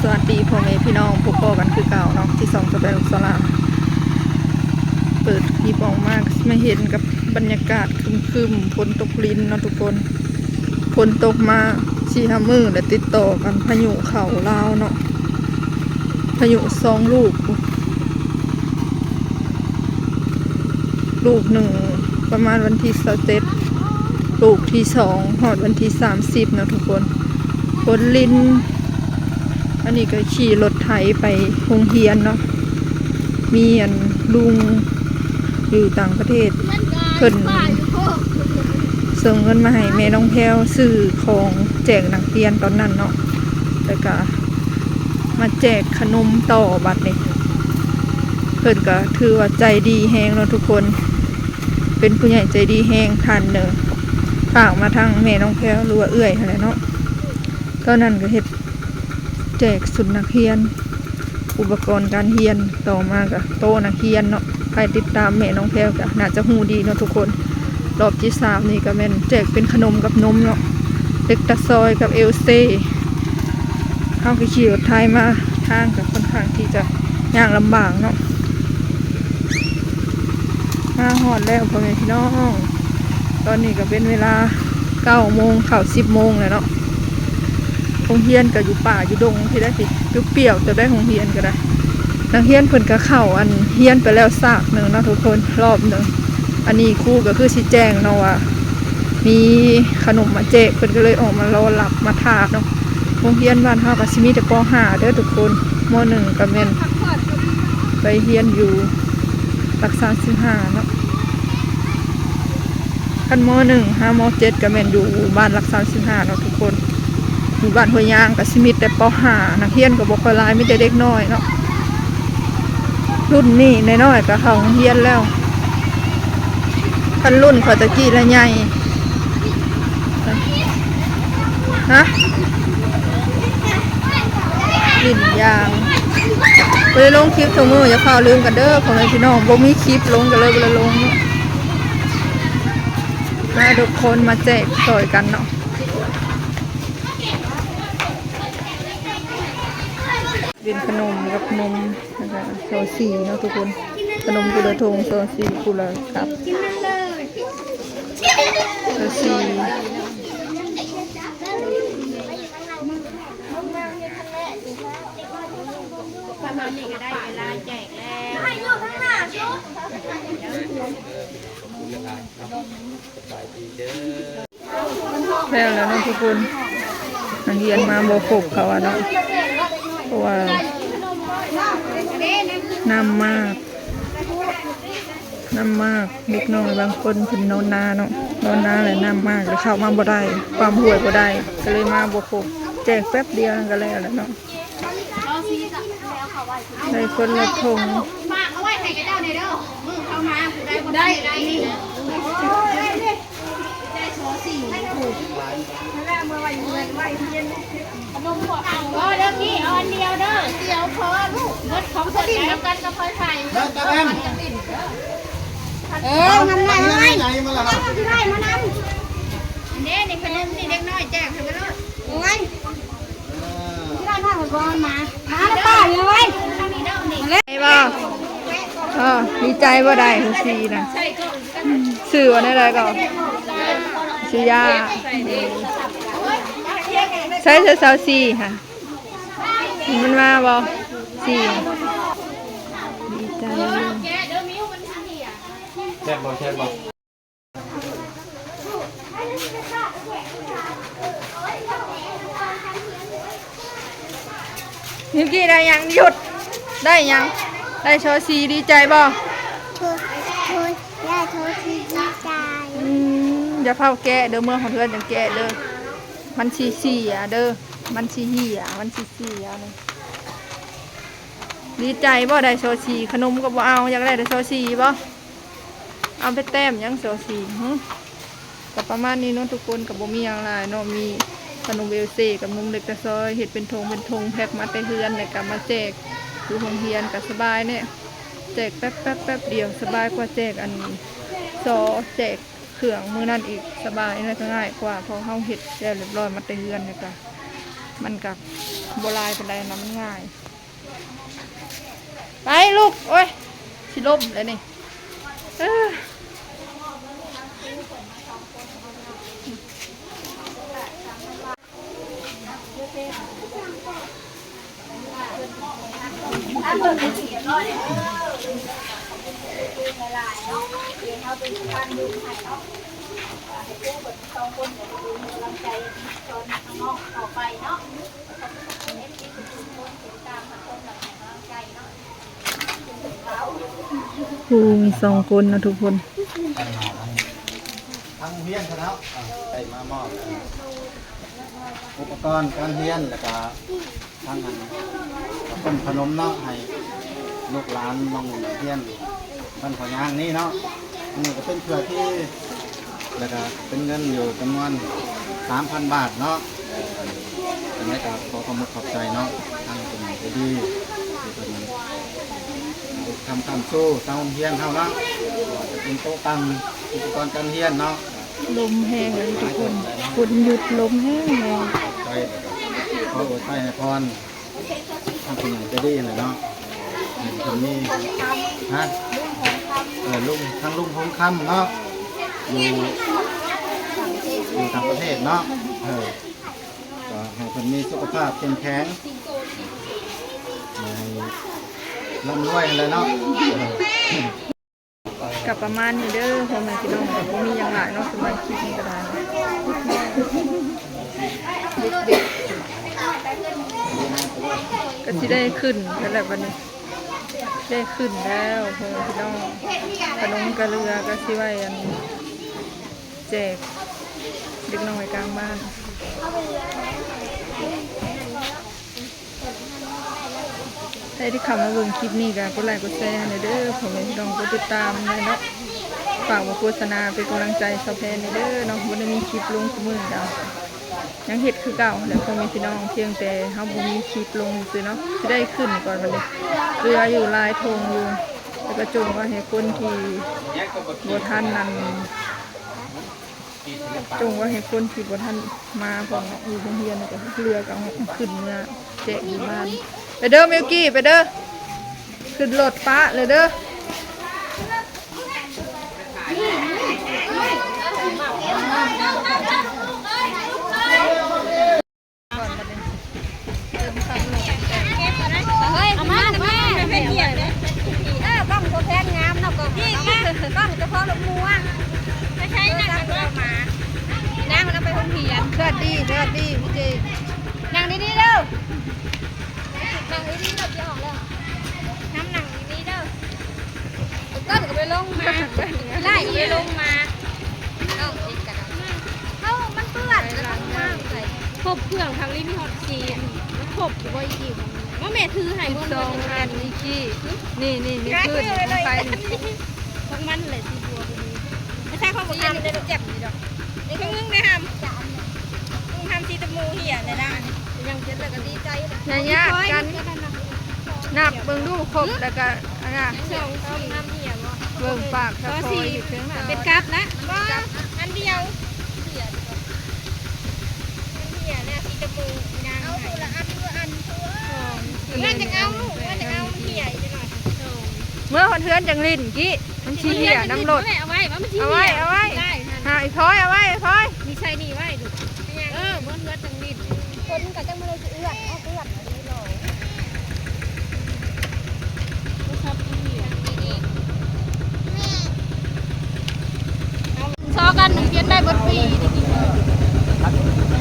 ສະຫວັດດີພໍ່ແມ່ພີ່ນ້ອງ ພົບພໍ້ກັນຄືເກົ່າເນາະ ທີ່ຊ່ອງສະແປນສາລາ. ເປີດຄລິບອອກມາ ມາເຫັນກັບບັນຍາກາດຄຶ້ມໆ ຝົນຕົກລິນເນາະທຸກຄົນ. ຝົນຕົກມາສີ່ຫ້າມື້ແລ້ວຕິດຕໍ່ກັນ ພາຍຸເຂົ້າລາວເນາະ ພາຍຸສອງລູກ. ລູກໜຶ່ງປະມານວັນທີຊາວເຈັດ ລູກທີສອງຮອດວັນທີສາມສິບເນາະທຸກຄົນ. ຝົນລິນ ອັນນີ້ກໍຂີ່ລົດໄຖໄປໂຮງຮຽນເນາະ ມີອັນລຸງຢູ່ຕ່າງປະເທດ ເພິ່ນສົ່ງເງິນມາໃຫ້ແມ່ນ້ອງແພວຊື້ຂອງແຈກນັກຮຽນຕອນນັ້ນເນາະ ແລ້ວກະ ມາແຈກຂະໜົມຕໍ່ບັດນີ້. ເພິ່ນກໍຖືວ່າໃຈດີແຮງເນາະທຸກຄົນ ເປັນຜູ້ໃຫຍ່ໃຈດີແຮງທ່ານໜຶ່ງ ຝາກມາທາງແມ່ນ້ອງແພວ ຫຼືວ່າເອື້ອຍຫັ້ນແຫຼະເນາະ. ຕອນນັ້ນກໍເຮັດແຈກຊຸດນັກຮຽນ ອຸປະກອນການຮຽນ ຕໍ່ມາກໍໂຕະນັກຮຽນເນາະ. ໃຜຕິດຕາມແມ່ນ້ອງແພວກໍໜ້າຈະຮູ້ດີເນາະທຸກຄົນ. ລອບທີສາມນີ້ກໍແມ່ນແຈກເປັນຂະໜົມກັບນົມເນາະ ເລັກຕາຊອຍກັບເອວເຊ. ເຮົາກໍຂີ່ລົດໄຖມາ ທາງກໍຄ່ອນຂ້າງທີ່ຈະຍ່າງລຳບາກເນາະ. ມາຮອດແລ້ວພໍ່ແມ່ພີ່ນ້ອງ ຕອນນີ້ກໍເປັນເວລາເກົ້າໂມງ ເຂົ້າສິບໂມງແລ້ວເນາະ. ໂຮງຮຽນກໍຢູ່ປ່າຢູ່ດົງພີ້ໃດ໋ ປິວໆ ແຕ່ໄດ້ໂຮງຮຽນກໍໄດ້. ນັກຮຽນເພິ່ນກໍເຂົ້າອັນຮຽນໄປແລ້ວຊາກໜຶ່ງເນາະທຸກຄົນ ລອບໜຶ່ງ. ອັນນີ້ຄູກໍຄືຊິແຈ້ງເນາະວ່າ ມີຂະໜົມມາແຈກ ເພິ່ນກໍເລີຍອອກມາລໍຮັບມາຖ້າເນາະ. ໂຮງຮຽນບ້ານເຮົາກໍຊິມີແຕ່ ປໍຫ້າ ເດີທຸກຄົນ ມໍໜຶ່ງກໍແມ່ນໄປຮຽນຢູ່ຫຼັກສາມສິບຫ້າເນາະ. ຄັນ ມໍໜຶ່ງ ຫາ ມໍເຈັດ ກໍແມ່ນຢູ່ບ້ານຫຼັກສາມສິບຫ້າເນາະທຸກຄົນ. ຢູ່ບ້ານຫ້ວຍຍາງກໍຊິມີແຕ່ ປໍຫ້າ ນັກຮຽນກໍບໍ່ຄ່ອຍຫຼາຍ ມີແຕ່ເດັກນ້ອຍເນາະ. ລຸ້ນນີ້ນ້ອຍໆກໍເຂົ້າໂຮງຮຽນແລ້ວ ຄັນລຸ້ນຂ້ອຍຕະກີ້ລະໃຫຍ່ ຮະ ຫຼິ້ນຢາງ. ບໍ່ໄດ້ລົງຄລິບທຸກມື້ ຢ່າຟ້າວລືມກັນເດີພໍ່ແມ່ພີ່ນ້ອງ ບໍ່ມີຄລິບລົງກໍເລີຍບໍ່ໄດ້ລົງເນາະ. ມາທຸກຄົນມາແຈກຊ່ອຍກັນເນາະ ເປັນຂະໜົມກັບນົມ ແລ້ວກໍຊໍຊີເນາະທຸກຄົນ. ຂະໜົມຜູ້ລະຖົງ ຊໍຊີຜູ້ລະກັບ ຊໍຊີ. ປະມານນີ້ກໍໄດ້ເວລາແຈກແລ້ວ ໃຫ້ຢູ່ທາງໜ້າສຸດ. ແລ້ວແລ້ວເນາະທຸກຄົນ ນັກຮຽນມາບໍ່ຄົບເຂົາວ່າເນາະ ເພາະວ່ານ້ຳມາກ ນ້ຳມາກ. ເດັກນ້ອຍບາງຄົນເພິ່ນນອນນາເນາະ ນອນນາແລ້ວນ້ຳມາກ ແລ້ວເຂົ້າມາບໍ່ໄດ້ ຂ້າມຫ້ວຍບໍ່ໄດ້ ກໍເລີຍມາບໍ່ຄົບ. ແຈກແປັບດຽວນັ້ນກໍແລ້ວແລ້ວເນາະ. ໄດ້ຄົນລະຖົງ ຝາກເອົາໄວ້ໃຫ້ເຈົ້າແດ່ເດີ ມື້ເຂົາມາຜູ້ໃດບໍ່ໄດ້ໄດ້ນີ້ ໄດ້ຊໍຊີ ຂະໜົມພວກເຮົາ ບໍ່ເດີພີ່ ເອົາອັນດຽວເດີ ດຽວພໍລູກ ເບິດຂອງເພິ່ນໄດ້ ນຳກັນກັບໄຟໄຟ ເອີ ນຳໄດ້ ໄດ້ມານຳ ເດ້ ນີ້ຂະໜົມນີ້ ເດັກນ້ອຍແຈກໃຫ້ເບິດໂລດ ໂອ້ຍ. ໄດ້ບໍ່? ເອີ ດີໃຈບໍ່ໄດ້ຊໍຊີນະ? ຊື່ວ່າແນວໃດກໍ? ຊື່ຢາ. ໃຊ້ຊາວສີ່ຫະ? ມັນມາບໍ່? ສີ່. ດີໃຈ. ແຊບບໍ່? ແຊບບໍ່? ມິວກີ້ໄດ້ຫຍັງ? ຢຸດ ໄດ້ຫຍັງ? ໄດ້ຊໍຊີ ດີໃຈບໍ່? ໂທ ໂທ ຢ່າໂທທີ່ດີໃຈ. ອືມ ຢ່າຟ້າວແກະເດີ ເມືອຮອດເຮືອນຈັ່ງແກະເດີ ມັນຊິເສຍເດີ ມັນຊິເຫຍ ມັນຊິເສຍເດີ. ດີໃຈບໍ່ໄດ້ຊໍຊີ? ຂະໜົມກໍບໍ່ເອົາ ຢາກໄດ້ແຕ່ຊໍຊີບໍ່? ເອົາໄປແຕ້ມຫຍັງຊໍຊີຫຶ? ກໍປະມານນີ້ເນາະທຸກຄົນ ກໍບໍ່ມີຫຍັງຫຼາຍເນາະ ມີຂະໜົມເອວເຊກັບນົມເລັກຕາຊອຍ ເຮັດເປັນຖົງເປັນຖົງ ແພັກມາແຕ່ເຮືອນ ແລ້ວກໍມາແຈກຢູ່ໂຮງຮຽນ ກໍສະບາຍແນ່ ແຈກແປັບໆ ແປັບດຽວ ສະບາຍກວ່າແຈກອັນ ຊໍ ແຈກເຄື່ອງມື້ນັ້ນອີກ ສະບາຍ ແລ້ວກໍງ່າຍກວ່າ ເພາະເຮົາເຮັດແລ້ວຮຽບຮ້ອຍມາແຕ່ເຮືອນ ແລ້ວກໍ ມັນກະບໍ່ຫຼາຍປານໃດນະ ມັນງ່າຍ. ໄປລູກ ໂອ້ຍ ຊິລົ້ມແລ້ວນີ້ ເອີ. ຄູມີສອງຄົນເນາະທຸກຄົນ. ທາງໂຮງຮຽນເນາະ ໄດ້ມາມອບອຸປະກອນການຮຽນ ແລ້ວກະທາງອັນ ເອົາຂະໜົມເນາະ ໃຫ້ລູກຫຼານໂຮງຮຽນບ້ານເຂົາຍາງນີ້ເນາະ. ອັນນີ້ກະເປັນເຄື່ອງທີ່ ແລ້ວກະເປັນເງິນຢູ່ຈຳນວນສາມພັນບາດເນາະ. ຈັ່ງໃດກະຂໍຂອບມຸກຂອບໃຈເນາະ ທາງຜູ້ໃຫຍ່ໃຈດີທີ່ເພິ່ນອຸປະຖຳຄ້ຳຊູຊາວໂຮງຮຽນເຮົາເນາະ ບໍ່ວ່າຈະເປັນໂຕະຕັ່ງ ອຸປະກອນການຮຽນເນາະ. ລົມແຮງເລີຍທຸກຄົນ ຝົນຢຸດ ລົມແຮງໆ. ໃຈ ແລ້ວກະຂໍອວຍໄຊໃຫ້ພອນ ທາງຜູ້ໃຫຍ່ໃຈດີຫັ້ນແຫຼະເນາະ ໃຫ້ເພິ່ນມີ ຮະ ເອີ ລຸງ ທາງລຸງຫົງຄຳເນາະ ຢູ່ ຢູ່ຕ່າງປະເທດເນາະ ເອີ ກະໃຫ້ເພິ່ນມີສຸຂະພາບເຂັ້ມແຂງ ໃຫ້ລ່ຳລວຍຫັ້ນແຫຼະເນາະ. ກະປະມານນີ້ເດີພໍ່ແມ່ພີ່ນ້ອງ ກະບໍ່ມີຫຍັງຫຼາຍເນາະ ສຳລັບຄລິບນີ້ກະໄດ້ ກະຊິໄດ້ຂຶ້ນແລ້ວແຫຼະບັດນີ້ ໄດ້ຂຶ້ນແລ້ວພໍ່ແມ່ພີ່ນ້ອງ. ຂະໜົມກະເຫຼືອ ກະຊິໄວ້ອັນ ແຈກເດັກນ້ອຍກາງບ້ານ. ໃຜທີ່ເຂົ້າມາເບິ່ງຄລິບນີ້ກະກົດໄລກົດແຊໃຫ້ແດ່ເດີພໍ່ແມ່ພີ່ນ້ອງ ກົດຕິດຕາມແດ່ເນາະ. ຝາກມາໂຄສະນາເປັນກຳລັງໃຈຊາວແພນແດ່ເດີເນາະ. ບໍ່ໄດ້ມີຄລິບລົງຊຸມື້ກະຍັງເຮັດຄືເກົ່າແຫຼະພໍ່ແມ່ພີ່ນ້ອງ ພຽງແຕ່ເຮົາບໍ່ມີຄລິບລົງຊື່ເນາະ. ຊິໄດ້ຂຶ້ນກ່ອນບັດນີ້ ເຫຼືອຢູ່ຫຼາຍຖົງຢູ່ ແລ້ວກະຈົ່ງໄວ້ໃຫ້ຄົນທີ່ບໍ່ທັນນັ້ນ ຈົ່ງໄວ້ໃຫ້ຄົນທີ່ບໍ່ທັນມາພ້ອມເນາະ ຢູ່ໂຮງຮຽນ ແລ້ວກະເຫຼືອກະເອົາຂຶ້ນເມືອແຈກຢູ່ບ້ານ. ໄປເດີມິວກີ້ ໄປເດີ ຂຶ້ນລົດປະເລີຍເດີ. ເຮີຍ ເອົາມາ ເອົາມາ ເປັນຫຍັງເດ້? ເອີ ກ້ອງໂຕແພນງາມເນາະ ກ້ອງ ກ້ອງເຈົ້າຂອງລູກໝູ່ ໄປໃຊ້ນຳກັນມາ ນາງມັນເອົາໄປໂຮງຮຽນ. ສະຫວັດດີ ສະຫວັດດີພີ່ເຈ ນັ່ງດີໆເດີ ນັ່ງດີໆເດີ ຊິອອກແລ້ວ ນຳນັ່ງດີໆເດີ. ຕົ້ນກະໄປລົງມາ ໄລ່ກະໄປລົງມາ ເອົາ ເອົາ ມັນເປື້ອນ ແລ້ວກໍມາໃສ່ ຄົບເຄື່ອງທາງນີ້ມີຮອດສີ່ ມັນຄົບຢູ່ບໍ່ອີກ ວ່າແມ່ຖືໃຫ້ເບິ່ງ ສອງອັນນີ້ກີ້ ນີ້ໆ ນີ້ຄືຂອງໃຜນີ້ ຂອງມັນແຫຼະ ສີບົວບໍ່ມີ ໄປໃສ່ຂອງບັກຄຳ ເຈັບຢູ່ດອກ ນີ້ຂອງມຶງເດ້ຫຳ ຂອງຫຳສີຕະໝູເຫຍແລ້ວນະ ຍັງເຈັບແລ້ວກະດີໃຈ ຢ່າຍາດກັນ ນັບເບິ່ງດູ ຄົບແລ້ວກະ ອັນນ່າ ສອງ ສີ່ ເບິ່ງປາກສະພໍເຮັດເຖິງນະ ເປັນກັບນະ ບໍ່ ອັນດຽວ ມັນເຫຍແລ້ວ ສີຕະໝູນາງ ເອົາຜູ້ລະອັນ ຜູ້ລະອັນ ຜູ້ລະອັນ ເພິ່ນຈະເອົາລູກ ເພິ່ນຈະເອົາ ມັນເຫຍອີກໜ້ອຍ ເມືອຮອດເຮືອນຈັ່ງຫຼິ້ນກີ້ ມັນຊິເຫຍນຳລົດ ເອົາໄວ້ ເອົາໄວ້ ເອົາໄວ້ ຫາອີພອຍ ເອົາໄວ້ອີພອຍ ນີ້ໃສ່ນີ້ໄວ້ລູກ ເອີ ເມືອເຮືອນຈັ່ງຫຼິ້ນ ຄົນກະຈັ່ງບໍ່ໄດ້ ຊໍກັນໜຶ່ງພຽນໄດ້ເບິດປີ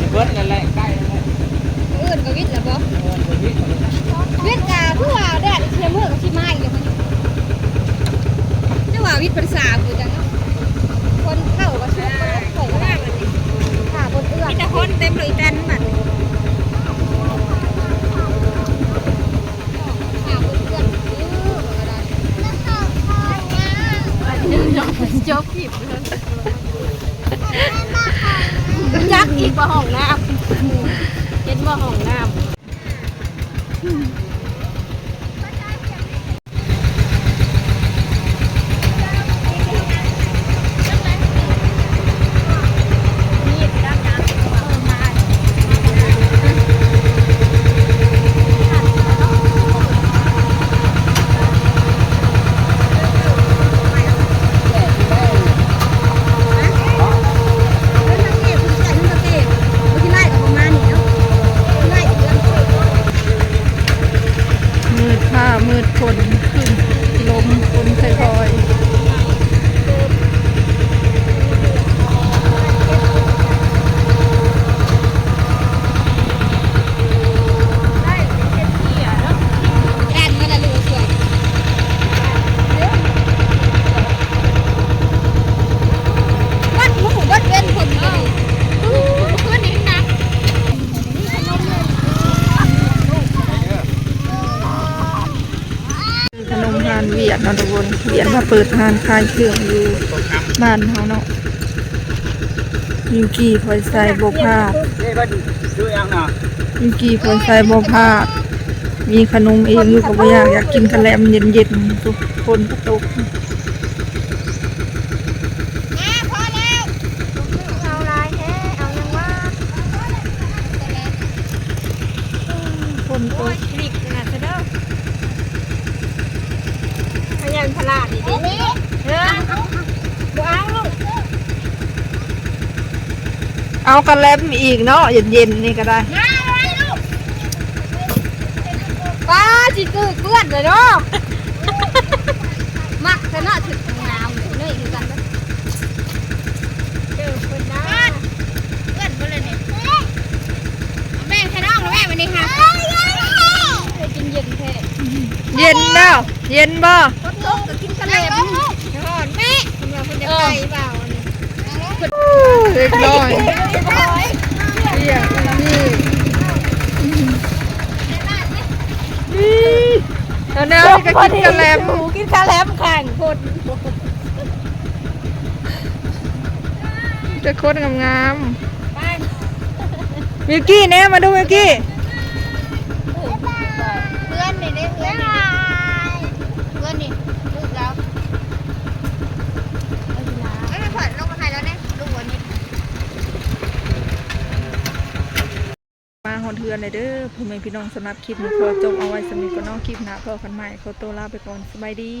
ຊິເບິດແລ້ວແຫຼະ ໃກ້ແລ້ວແຫຼະ ມື້ອື່ນກະວິດແລ້ວບໍ່? ເອີ ກະວິດແລ້ວ ວິດກະຄືວ່າແດດຊິເມືອກະຊິມາອີກແລ້ວ ຈັ່ງວ່າວິດພັນສາມ ຄືຈັ່ງເນາະ ຄົນເຂົ້າກະຊຸກ ຂ້ອຍກະໄດ້ ຖ້າຄົນເອື້ອນ ມີແຕ່ຄົນເຕັມເລີຍ ອີແຕນບັດນີ້ ຈັກອີກວ່າຫ້ອງນ້ຳ ເຫັນບໍ່ຫ້ອງນ້ຳ. ຝົນຂຶ້ນລົມ ຝົນຄ່ອຍໆ ວັນມື້ວັນເວັນ ຝົນກໍດີ. ຄືຄືຄືນີ້ນະ ຂະໜົມຮ້ານຫວຽດເນາະທຸກຄົນ, ຫວຽດມາເປີດຮ້ານຂາຍເຄື່ອງຢູ່ບ້ານເຮົາເນາະ. ມິວກີ້ພອຍໄຊບໍ່ພາດ, ມິວກີ້ພອຍໄຊບໍ່ພາດ, ມີຂະໜົມເອງ ລູກກໍບໍ່ຢາກ ຢາກກິນກະແລັມເຢັນໆ ທຸກຄົນກໍຕົກ. ແມ່ ພໍແລ້ວ ເອົາຫຼາຍແທ້ ເອົາຫຍັງວະ? ຝົນຕົກ ໂອ້ຍ ຄລິກຂະໜາດຊະເດີ ພະຍານພະລາດນີ້ເດ້ ເອີ ບໍ່ເອົາລູກ ເອົາກະແລັມອີກເນາະ ເຢັນໆ ນີ້ກໍໄດ້ ມາເລີຍລູກ. ປ້າ ຊິຄືເປື້ອນເລີຍເນາະ ມັກແທ້ເນາະ ຊຸດງາມເລີຍ ນີ້ຄືກັນເດີ ເດີເພິ່ນນະ ເປື້ອນເບິດເລີຍນີ້ ແບ່ງໃຫ້ນ້ອງແລ້ວແມ່ ວັນນີ້ຫາ ໄດ້ກິນເຢັນແທ້ ເຢັນແລ້ວ ເຢັນບໍ່? ຝົນຕົກກໍກິນກະແລັມ ຮ້ອນແມ່ ເພິ່ນວ່າເພິ່ນຈະໄປບ່າວອັນນີ້. ໂອ້ຍ ເດັກນ້ອຍ ເດັກນ້ອຍ ນີ້ ນີ້ ໜາວໆ ນີ້ກໍກິນກະແລັມ ກິນກະແລັມຂ້າງຄົນ ແຕ່ຄົນງາມໆ ໄປ ມິວກີ້ ແນມມາດູ ມິວກີ້ ເພື່ອນນີ້ເດ້ ເພື່ອນນີ້ ເພື່ອນນີ້ ລູກລາວ ເອີ ລາວ ເອີ ຂວັນລົງມາໃຫ້ລາວແດ່ ລູກອັນນີ້. ມາຮອດເຮືອນແລ້ວເດີພໍ່ແມ່ພີ່ນ້ອງ, ສຳລັບຄລິບນີ້ຂໍຈົບເອົາໄວ້ສ່ຳນີ້ກ່ອນເນາະ, ຄລິບໜ້າພໍ້ກັນໃໝ່, ຂໍໂຕລາໄປກ່ອນ, ສະບາຍດີ.